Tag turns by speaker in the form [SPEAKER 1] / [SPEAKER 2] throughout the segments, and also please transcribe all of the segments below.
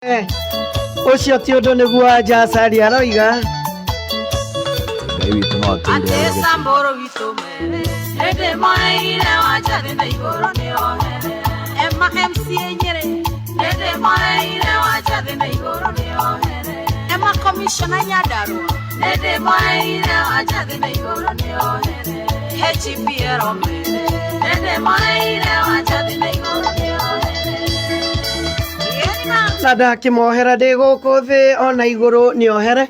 [SPEAKER 1] Ũcio ti ũndũ nĩguo Anjacari aroiga.
[SPEAKER 2] Ngai witũ no atũire
[SPEAKER 3] Atĩ
[SPEAKER 2] arĩ gĩtĩ.
[SPEAKER 3] Samburu witũ mere hĩndĩ moeire Wanjathi na igũrũ nĩ ohere Emma MCA Nyĩrĩ hĩndĩ moeire Wanjathi na igũrũ nĩ ohere Emma Commissioner Nyandarua hĩndĩ moeire Wanjathi na igũrũ nĩ ohere HPL mere hĩndĩ moeire Wanjathi na igũrũ nĩ ohere
[SPEAKER 1] Na ndakĩmohera ndĩ gũkũ thĩ ona igũrũ nĩ ohere.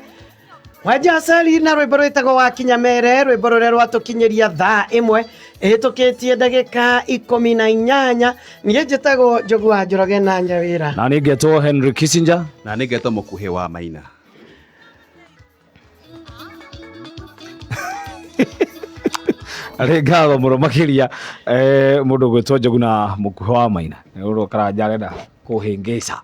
[SPEAKER 1] Wanjacari na rwĩmbo rwĩtagwo wa Kinyamere, rwĩmbo rũrĩa rwatũkinyĩria thaa 1 ĩhĩtũkĩtie ndagĩka 18. Niĩ njĩtagwo Njogu wa Njoroge na Nyawĩra.
[SPEAKER 2] Na niĩ ngetwo Henry Kissinger.
[SPEAKER 4] Na niĩ ngetwo Mũkuhĩ wa Maina.
[SPEAKER 2] Arĩ ngatho mũno makĩria mũndũ ũgwĩtwo Njogu na Mũkuhĩ wa Maina. Nĩ ũndũ Karanja arenda kũhĩngĩca.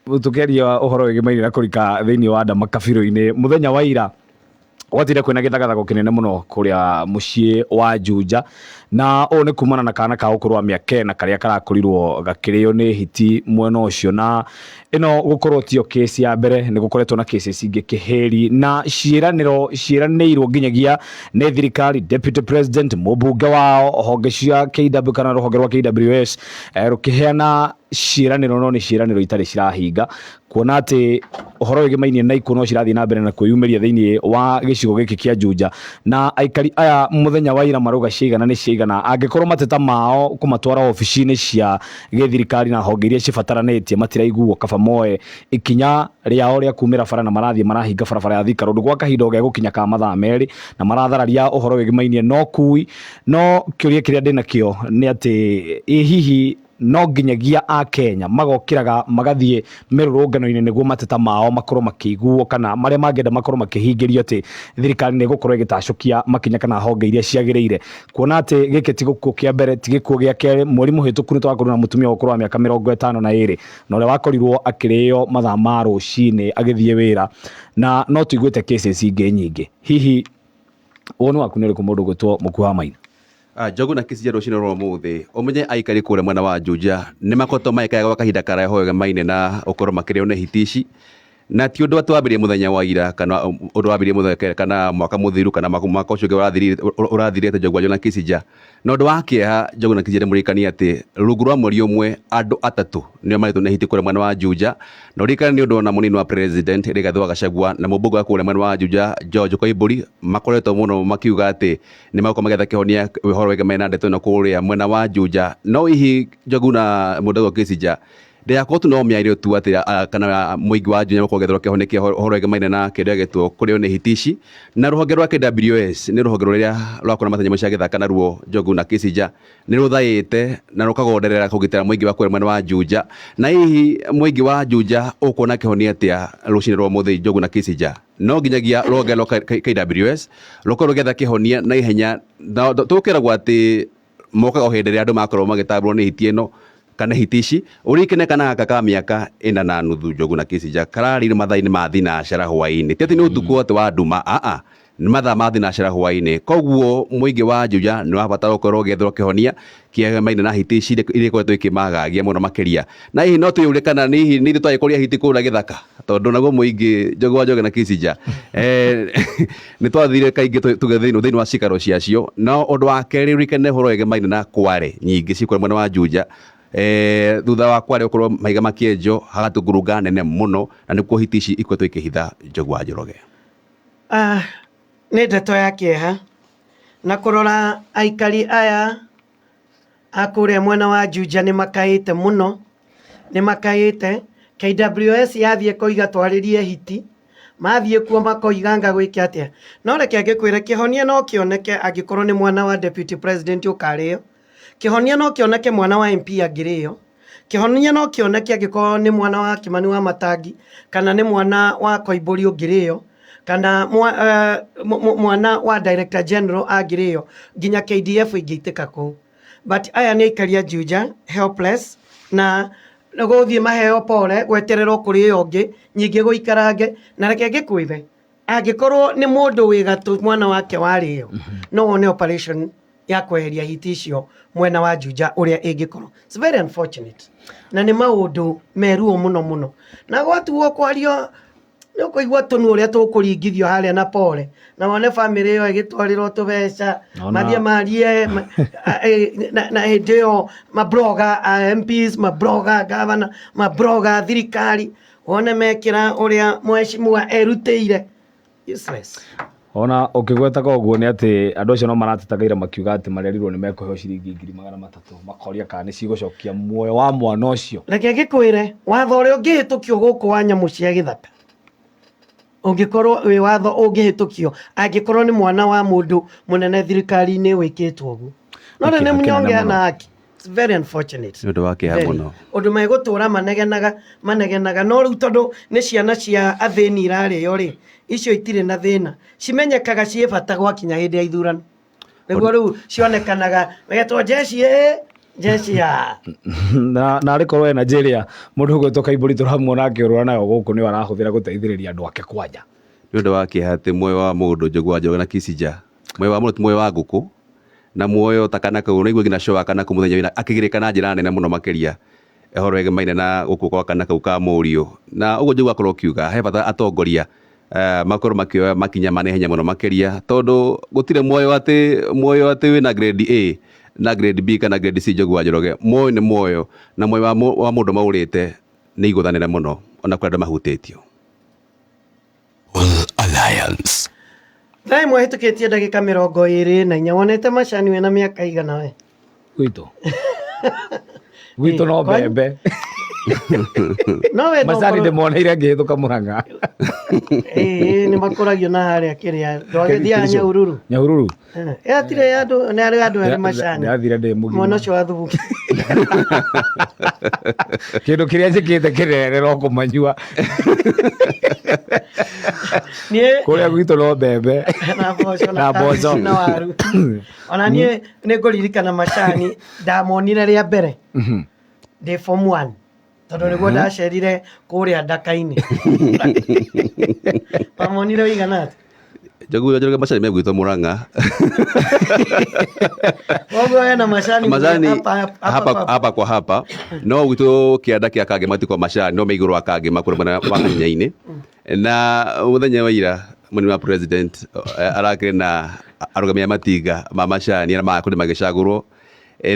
[SPEAKER 2] Tũkĩaria ũhoro wĩgĩmaine na kũrika thĩinĩ wa ndama kabirũ-inĩ mũthenya wa ira gwatire kwĩna gĩthagathago kĩnene mũno kũrĩa mũciĩ wa Juja, na ũũ nĩ kumana na kana ka ũkũrũ wa mĩaka 4 karĩa karakorirwo gakĩrĩo nĩ hiti mwena ũcio. Na ĩno gũkorwo tiyo kesi ya mbere, nĩ gũkoretwo na cases ingĩ kĩhĩri na ciĩranĩro ciĩranĩirwo nginyagia nĩ thirikari, deputy president, mũmbunge wao, honge cia KW kana rũhonge rwa KWS rũkĩheana ciĩranĩro, no nĩ ciĩranĩro itarĩ cirahinga, kuona atĩ ũhoro wĩgĩmainie na ikuũ no cirathiĩ na mbere na kwĩyumĩria thĩinĩ wa gĩcigo gĩkĩ kĩa Juja. Na aikari aya mũthenya wa ira marauga ciaigana nĩ ciaigana, angĩkorwo mateta mao kũmatwara obici-inĩ cia gĩthirikari na honge iria cibataranĩtie matiraiguo, kaba moe ikinya rĩao rĩa kumĩra bara, na marathiĩ marahinga barabara ya Thika Road gwa kahinda o gegũkinya ka mathaa 2, na marathararia ũhoro wĩgĩmainie no kui. No kĩũria kĩrĩa ndĩnakĩo nĩ atĩ ĩ hihi no nginyagia a Kenya magokĩraga magathiĩ mĩrũrũngano-inĩ nĩguo mateta mao makorwo makĩiguo, kana marĩa mangĩenda makorwo makĩhingĩrio, atĩ thirikari nĩ ĩgũkorwo ĩgĩtacũkia makinya kana honge iria ciagĩrĩire, kuona atĩ gĩkĩ ti gĩkuũ kĩa mbere, ti gĩkuũ gĩa kerĩ. Mweri mũhĩtũku nĩ twakorirwo na mũtumia wa ũkũrũ wa mĩaka 52 na ũrĩa wakorirwo akĩrĩo mathaa ma rũcinĩ agĩthiĩ wĩra, na no tũiguĩte cases ingĩ nyingĩ. Hihi woni waku nĩ ũrĩkũ mũndũ ũgwĩtwo Mũkuha wa Maina?
[SPEAKER 4] Njogu na Kissinger rũcinĩ rwa ũmũthĩ ũmenye aikari kũrĩa mwena wa Juja nĩ makoretwo magĩkaya gwa kahinda karaihu wegemaine na ũkorwo makĩrĩo nĩ hiti ici, na ti ũndũ atĩ wambĩrĩirie mũthenya wa ira kana ũndũ wambĩrĩirie mũthenya kana mwaka mũthiru kana mwaka ũcio ũngĩ ũrathirĩte Njogu wa na Kissinger. Na ũndũ wa kĩeha Njogu na Kissinger nĩmũririkanie atĩ rungu rwa mweri ũmwe andũ atatũ nĩo marĩtwo nĩ hiti kũrĩa mwena wa Juja, na ũririkane nĩ ũndũ ona mũnini wa president Rigathĩ wa Gachagua na mũmbunge wa kũrĩa mwena wa Juja George Koimbũri makoretwo mũno makiuga atĩ nĩ magũkorwo magĩetha kĩhonia ũhoro wĩgemaine na ndeto ĩno kũrĩa mwena wa Juja. No hihi Njogu na mũndũ ũyũ Kissinger ndĩgakorwo tu no mĩario tu atĩ kana mũingĩ wa Juja ũkorwo ũgĩetherwo kĩhonia kĩa ũhoro wĩgemaine na kĩrĩa gĩtwo kũrĩo nĩ hiti ici. Na rũhonge rwa KWS nĩ rũhonge rũrĩa rwakorwo na nyamũ cia gĩthaka naruo Njogu na Kissinger nĩ rũthaĩte na rũkagonderera kũgitĩra mũingĩ wa kũrĩa mwena wa Juja. Na hihi mũingĩ wa Juja ũkuona kĩhonia atĩa rũcinĩ rwa ũmũthĩ Njogu na Kissinger? No nginyagia rũhonge rwa KWS rũkorwo rũgĩetha kĩhonia na ihenya, na tũkĩragwo atĩ mokaga o hĩndĩ ĩrĩa andũ makorwo magĩtambũrwo nĩ hiti ĩno kana hiti ici. Ũririkane kana gaka ka mĩaka 4.5 Njogu na Kissinger kararĩire mathaa-inĩ ma thinacara hwaĩ-inĩ, ti atĩ nĩ ũtukũ atĩ wa nduma, aa nĩ mathaa ma thinacara hwaĩ-inĩ. Koguo mũingĩ wa Juja nĩ wabatara gũkorwo ũgĩetherwo kĩhonia kĩegemaine na hiti ici iria ikoretwo ikĩmagagia mũno makĩria. Na hihi no twĩyũrie kana hihi nĩ ithuĩ twagĩkũria hiti kũrĩa gĩthaka, tondũ naguo mũingĩ Njogu wa Njoroge na Kissinger nĩ twathire kaingĩ tuge thĩinĩ wa cikaro ciacio. No ũndũ wa kerĩ ũririkane ũhoro wĩgemaine na kware nyingĩ ci kũrĩa mwena wa Juja. Thutha wa kware gũkorwo mahiga makĩenjwo hagatungurunga nene mũno, na nĩkuo hiti ici ikoretwo ikĩhitha Njogu wa Njoroge.
[SPEAKER 1] Nĩ ndeto ya kĩeha na kũrora aikari aya a kũrĩa mwena wa Juja nĩ makaĩte mũno, nĩ makaĩte. KWS yathiĩ koiga twarĩrie hiti, mathiĩ kuo makoiga anga gwĩke atĩa. No reke ngĩkwĩre kĩhonia no kĩoneke angĩkorwo nĩ mwana wa deputy president ũkarĩo. Kĩhonia no kĩoneke mwana wa MP angĩrĩo. Kĩhonia no kĩoneke angĩkorwo nĩ mwana wa Kimani wa Matangi kana nĩ mwana wa Koimbũri ũngĩrĩo, kana mwana wa Director General angĩrĩo, nginya KDF ĩngĩitĩka kũu. But aya nĩ aikari a Juja helpless, na gũthiĩ maheo pole gwetererwo kũrĩo ũngĩ nyingĩ gũikarange. Na reke ngĩkwĩre, angĩkorwo nĩ mũndũ wĩ gatũ mwana wake warĩo, no wone operation Ya kweheria hiti icio mwena wa Juja ũrĩa ĩngĩkorwo. It's very unfortunate. Na nĩ maũndũ meruo mũno mũno. Na gwatuo kwario nĩ ũkũigua tũnua ũrĩa tũkũringithio harĩa na pole na wone bamĩrĩ ĩyo ĩgĩtwarĩrwo tũbeca. Mathiĩ marie na hĩndĩ ĩyo mabloga a MPs, mabloga gavana, mabloga thirikari, wone mekĩra ũrĩa mheshimiwa erutĩire. Useless.
[SPEAKER 2] Ona ũkĩgwetaga ũguo nĩ atĩ andũ acio no maratetaga ira makiuga atĩ marerirwo nĩ mekũheo ciringi 300,000, makoria kana nĩ cigũcokia muoyo wa mwana ũcio.
[SPEAKER 1] Reke ngĩkwĩre, watho ũrĩa ũngĩhĩtũkio gũkũ wa nyamũ cia gĩthaka ũngĩkorwo wĩ watho ũngĩhĩtũkio angĩkorwo nĩ mwana wa mũndũ mũnene thirikari-inĩ wĩkĩtwo ũguo, no rĩu nĩ
[SPEAKER 2] Kĩeha kĩnene
[SPEAKER 1] mũnyonge
[SPEAKER 2] mũno.
[SPEAKER 1] na haki. It's very unfortunate.
[SPEAKER 4] Nĩ ũndũ wa kĩeha
[SPEAKER 1] Very.
[SPEAKER 4] mũno.
[SPEAKER 1] Ũndũ megũtũra manegenaga manegenaga, no rĩu tondũ nĩ ciana cia athĩni irarĩo rĩ, icio itirĩ na thĩna, cimenyekaga ciĩ bata gwakinya hĩndĩ ya ithurano, nĩguo rĩu cionekanaga magetwo jeshi ĩ jeshi ya
[SPEAKER 2] Na narĩ korwo ena njĩrĩa mũndũ ũgwĩtwo Kaimbũri tũramuona akĩũrũra nayo gũkũ nĩyo arahũthĩra gũteithĩrĩria andũ ake kwanja.
[SPEAKER 4] Nĩ ũndũ wa kĩeha atĩ muoyo wa mũndũ, Njogu wa Njoroge na Kisija, muoyo wa mũndũ ti muoyo wa ngũkũ, na muoyo ta kana kau naigua nginya cũa kana kau mũthenya wĩna akĩgirĩka na njĩra nene mũno makĩria ũhoro wĩgemaine na gũkua gwa kana kau ka mũriũ. Na ũguo Njogu akorwo akiuga he bata atongoria makorwo makĩoya makinya ma naihenya mũno makĩria, tondũ gũtirĩ muoyo atĩ muoyo atĩ wĩna grade A na grade B kana grade C. Njogu wa Njoroge, muoyo nĩ muoyo, na muoyo wa mũndũ maũrĩte nĩ igũtha nene mũno ona kũrĩ andũ mahutĩtio.
[SPEAKER 1] Alliance. Thaa ĩmwe hĩtũkĩtie ndagĩka 24. Wonete macani wĩna mĩaka igana we?
[SPEAKER 2] Gwitũ no mbembe.
[SPEAKER 1] No we
[SPEAKER 2] macani ndĩmoneire ngĩhĩtũka Mũrang'a.
[SPEAKER 1] Ĩĩ, nĩ makũragio na harĩa kĩrĩa ndwagĩthiaga Nyahururu.
[SPEAKER 2] Nyahururu.
[SPEAKER 1] Ĩ hatirĩ andũ, nĩ harĩ andũ erĩ macani.
[SPEAKER 2] Ndĩrathire ndĩ mũgima.
[SPEAKER 1] Mwana ũcio wa thubuki.
[SPEAKER 2] Kĩndũ kĩrĩa njĩkĩte kĩnene no kũmanyua.
[SPEAKER 1] Niĩ
[SPEAKER 2] Kũrĩa gwitũ no mbembe
[SPEAKER 1] na mboco.
[SPEAKER 2] Na mboco.
[SPEAKER 1] Na waru. Ona niĩ nĩ ngũririkana macani ndamonire rĩa mbere ndĩ form 1, tondũ nĩguo ndacerire kũrĩa Ndaka-inĩ. Wamonire ũigana atĩa?
[SPEAKER 4] Njogu wa Njoroge, macani me gwitũ Murang'a.
[SPEAKER 1] Koguo hena macani.
[SPEAKER 4] Macani
[SPEAKER 1] hapa
[SPEAKER 4] hapa hapa kwa hapa, no gwitũ kĩanda kĩa Kangema ti kwa macani, no me igũrũ wa Kangema kũrĩa mwena wa Kanyanya-inĩ. Na mũthenya wa ira mũnini wa president arakĩrĩ na arũgamia a matinga ma macani arĩa magakorwo magĩcagũrwo,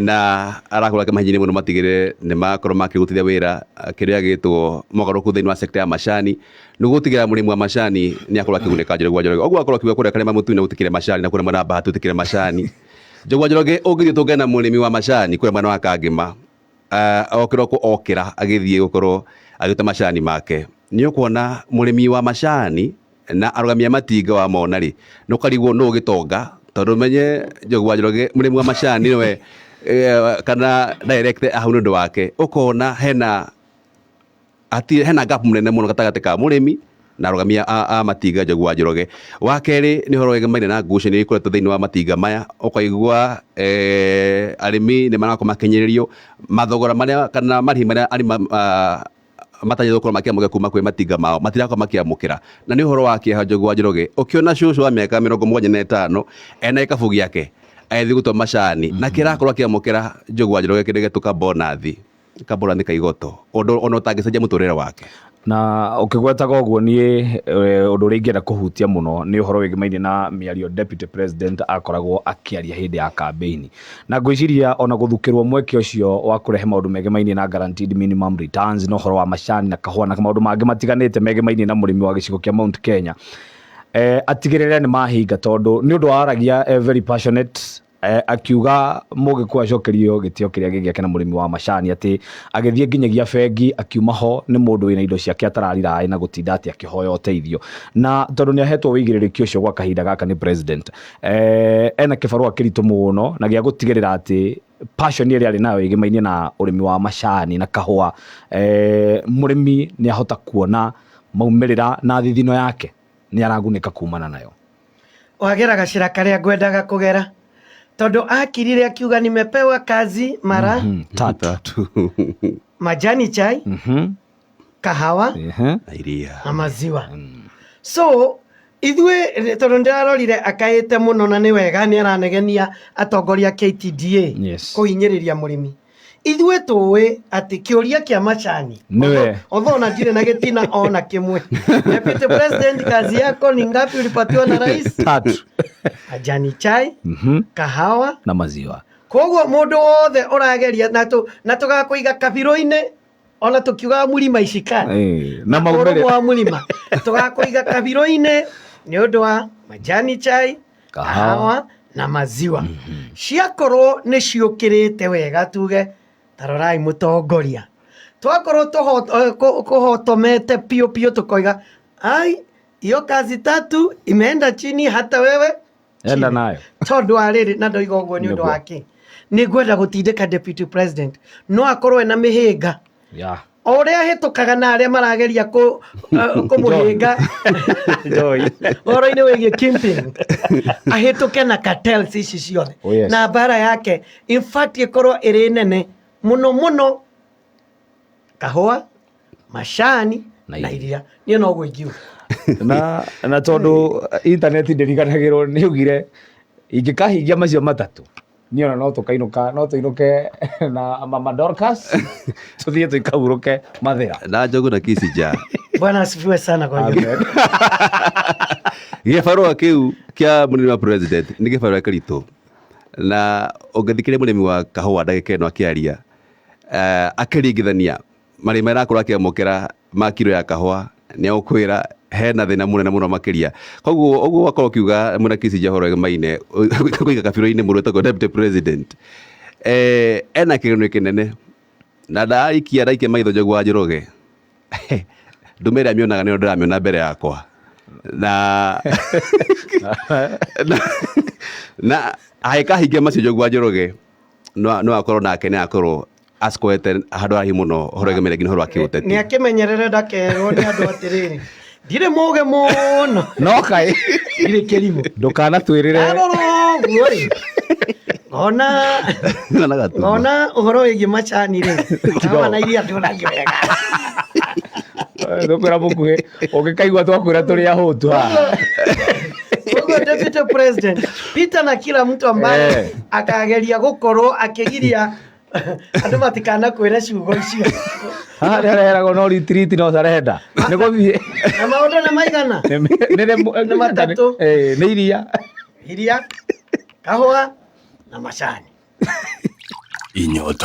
[SPEAKER 4] na arakorwo akĩmahinyĩrĩria mũno matigĩrĩre nĩ makorwo makĩrutithia wĩra kĩrĩa gĩtwo mogarũrũku thĩinĩ wa sector ya macani, nĩguo gũtigĩrĩra mũrĩmi wa macani nĩ akorwo akĩgunĩka. Njogu wa Njoroge ũguo akorwo akiuga kũrĩa Karĩma Mũtune gũtikĩrĩ macani, na kũrĩa mwena wa Bahati gũtikĩrĩ macani. Njogu wa Njoroge, ũngĩthiĩ ũtũngane na mũrĩmi wa macani kũrĩa mwena wa Kangema o kĩroko okĩra agĩthiĩ gũkorwo agĩtua macani make, nĩ ũkuona mũrĩmi wa macani na arũgamia a matinga wamona rĩ, nĩ ũkarigwo nũ gĩtonga, tondũ ũmenye Njogu wa Njoroge mũrĩmi wa macani nĩwe kana direct hau nĩ ũndũ wake, ũkona hena hatirĩ hena gap mũnene mũno gatagatĩ ka mũrĩmi na arũgamia a matinga. Njogu wa Njoroge, wa kerĩ nĩ ũhoro wĩgemaine na ngucanio ikoretwo thĩinĩ wa matinga maya, ũkaigua arĩmi nĩ marakorwo makĩnyĩrĩrio mathogora marĩa kana marĩhi marĩa arĩmi matanyĩtwo gũkorwo makĩamũkĩra kuma kwĩ matinga mao matirakorwo makĩamũkĩra. Na nĩ ũhoro wa kĩeha, Njogu wa Njoroge, ũkĩona cũcũ wa mĩaka 75 ena gĩkabu gĩake agĩthiĩ gũtua macani na kĩrakorwo akĩamũkĩra, Njogu wa Njoroge, kĩndũ gĩtũ kabonathi kabonathi ka igoto, ũndũ ona ũtangĩcenjia mũtũrĩre wake.
[SPEAKER 2] Na ũkĩgwetaga ũguo, niĩ ũndũ ũrĩa ingĩenda kũhutia mũno nĩ ũhoro wĩgĩmainie na mĩario deputy president akoragwo akĩaria hĩndĩ ya campaign, na ngwĩciria ona gũthukĩrwo mweke ũcio wa kũrehe maũndũ megemainie na guaranteed minimum returns na ũhoro wa macani na kahũa na maũndũ mangĩ matiganĩte megemainie na mũrĩmi wa gĩcigo kĩa Mount Kenya, atigĩrĩre nĩ mahinga, tondũ nĩ ũndũ waragia very passionate, akiuga Mũgĩkũyũ acokerio gĩtĩo kĩrĩa gĩ gĩake na mũrĩmi wa macani, atĩ agĩthiĩ nginyagia bengi akiuma ho nĩ mũndũ wĩna indo ciake atarariraĩ na gũtinda atĩ akĩhoya ũteithio. Na tondũ nĩ ahetwo wĩigĩrĩrĩki ũcio gwa kahinda gaka nĩ president, ena kĩbarũa kĩritũ mũno na gĩa gũtigĩrĩra atĩ passion ĩrĩa arĩ nayo ĩgĩmainie na ũrĩmi wa macani na kahũa, mũrĩmi nĩ ahota kuona maumĩrĩra na thithino yake nĩ aragunĩka kumana nayo.
[SPEAKER 1] Wagera gacĩra karĩa ngwendaga kũgera, tondũ akirire akiuga nimepewa kazi mara
[SPEAKER 2] tatu.
[SPEAKER 4] Tatu.
[SPEAKER 1] Majani chai, kahawa
[SPEAKER 4] na iria
[SPEAKER 1] na maziwa. So Ithuĩ tondũ ndĩrarorire akaĩte mũno na nĩ wega nĩ aranegenia atongoria KTDA
[SPEAKER 2] Yes.
[SPEAKER 1] kũhinyĩrĩria mũrĩmi. Ithuĩ tũĩ atĩ kĩũria kĩa macani
[SPEAKER 2] Nĩwe.
[SPEAKER 1] Although ona ndirĩ na gĩtina ona kĩmwe. Deputy President, kazi yako ni ngapi ulipatiwa na rais?
[SPEAKER 2] Tatu.
[SPEAKER 1] Majani chai, kahawa
[SPEAKER 2] Na maziwa.
[SPEAKER 1] Koguo mũndũ wothe ũrageria na tũgakũiga kabirũ-inĩ ona tũkiugaga mũrima icikani
[SPEAKER 2] Eh, na
[SPEAKER 1] ũrũmwe
[SPEAKER 2] maumĩrĩra.
[SPEAKER 1] wa mũrima tũgakũiga kabirũ-inĩ nĩ ũndũ wa majani chai,
[SPEAKER 2] Kahawa.
[SPEAKER 1] kahawa na maziwa. Ciakorwo nĩ ciũkĩrĩte wega tuge tarorai mũtongoria, twakorwo kũhotomete piũ piũ tũkoiga ai hiyo kazi tatu imeenda chini hata wewe
[SPEAKER 2] Enda
[SPEAKER 1] chini."
[SPEAKER 2] nayo.
[SPEAKER 1] Tondũ wa rĩrĩ na ndoiga ũguo nĩ ũndũ
[SPEAKER 2] Nĩguo.
[SPEAKER 1] wa kĩ nĩ ngwenda gũtindĩka deputy president no akorwo ena mĩhĩnga
[SPEAKER 2] Yeah.
[SPEAKER 1] o ũrĩa ahĩtũkaga na arĩa marageria kũmũhĩnga
[SPEAKER 2] Joy.
[SPEAKER 1] ũhoro-inĩ wĩgiĩ kingpin ahĩtũke na cartels ici ciothe.
[SPEAKER 2] Oh, yes.
[SPEAKER 1] Na mbara yake in fact ĩkorwo ĩrĩ nene mũno mũno kahũa, macani
[SPEAKER 2] Na
[SPEAKER 1] na
[SPEAKER 2] iria.
[SPEAKER 1] iria. Niĩ noguo ingiuga.
[SPEAKER 2] Na tondũ internet ndĩriganagĩrwo nĩ ugire ingĩkahingia macio matatũ niĩ ona no tũkainũka no tũinũke na mama Dorcas tũthiĩ tũikahurũke Mathĩra.
[SPEAKER 4] Na Njogu na Kicinja.
[SPEAKER 1] Bwana asifiwe sana kwa hiyo.
[SPEAKER 2] Amen.
[SPEAKER 4] Gĩbarũa kĩu kĩa mũnini wa president nĩ gĩbarũa kĩritũ na ũngĩthikĩrĩria mũrĩmi wa kahũa ndagĩka ĩno akĩaria, akĩringithania marĩmi marĩa arakorwo akĩamũkĩra ma kiro ya kahũa nĩ egũkwĩra hena thĩna mũnene mũno makĩria. Koguo ũguo wakorwo ũkiuga mwena Kicinja ũhoro wĩgemaine kũiga kabirũ-inĩ mũndũ wĩtagwo deputy president, ena kĩgeno kĩnene na ndaikia ndaikia maitho Njogu wa Njoroge ndũmĩrĩri ĩrĩa mĩonaga nĩyo ndĩramĩona mbere yakwa na na angĩkahingia macio Njogu wa Njoroge no akorwo nake nĩ akorwo acikoete handũ haraihu mũno ũhoro wĩgemaine nginya ũhoro wa
[SPEAKER 1] Nĩ
[SPEAKER 4] kĩũteti.
[SPEAKER 1] akĩmenyerere ndakerwo nĩ andũ atĩrĩrĩ ndirĩ mũgĩ mũno
[SPEAKER 2] No kaĩ
[SPEAKER 1] ndirĩ kĩrimũ.
[SPEAKER 2] ndũkanatwĩrĩre.
[SPEAKER 1] Ndarora ũguo rĩ ngona
[SPEAKER 4] Na gatumbo.
[SPEAKER 1] ngona ũhoro wĩgiĩ macani rĩ kahũa na iria ndũnagio wega.
[SPEAKER 2] Tũkwĩra mũkuhĩ ũngĩkaigua twakwĩra tũrĩ ahũtu haha.
[SPEAKER 1] Koguo deputy president Peter na kila mtu ambaye akageria gũkorwo akĩgiria andũ matikanakwĩre ciugo icio.
[SPEAKER 2] Haha nĩ areheragwo no retreat no tarenda nĩ gũthiĩ
[SPEAKER 1] Na maũndũ nĩ maigana?
[SPEAKER 2] nĩ
[SPEAKER 1] matatũ.
[SPEAKER 2] Nĩ iria.
[SPEAKER 1] Iria, kahũa na macani.
[SPEAKER 5] Inyoto.